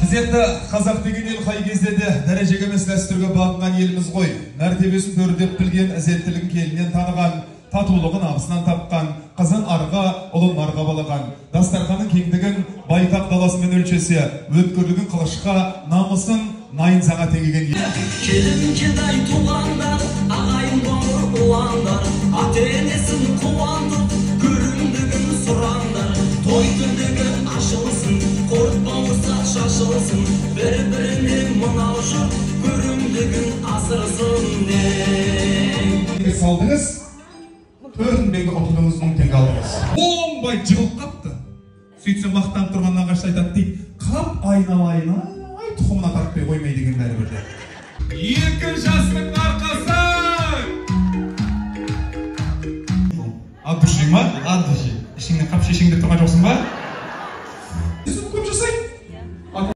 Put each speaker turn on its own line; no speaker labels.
Біз енді қазақ деген ел қай кезде де дәрежеге емес дәстүрге бағынған еліміз ғой. Мәртебесін төрдеп білген, ізеттілігін келіннен таныған, татулығын абысынан тапқан, қызын арға, ұлын нарға балаған. Дастарханның кеңдігін байтақ даласымен өлшесе, өткірлігін қылышқа, намысын найынзаға теңеген ел.
Келін кедай туғандар, ағайын бауыр ұландар, ата-енесін қуантып, көрімдігін сұраңдар. Той түндігі ашылсын, қорт бауырсақ шашылсын, бір-біріне мынау жұрт көрімдігін асырсын.
Салдыңыз, 4000 теңге ұтылдыңыз, 1000 теңге алдыңыз. Оңбай жығылып қапты. Сөйтсем мақтанып тұрған нағашысы айтады дейді, қап айналайын, ай тұқымына тартпай қоймай деген бәрібір де. Екі жастың арқасы! От души ма?
От души.
Ішіңнен қап шешең деп тұрған жоқсың ба?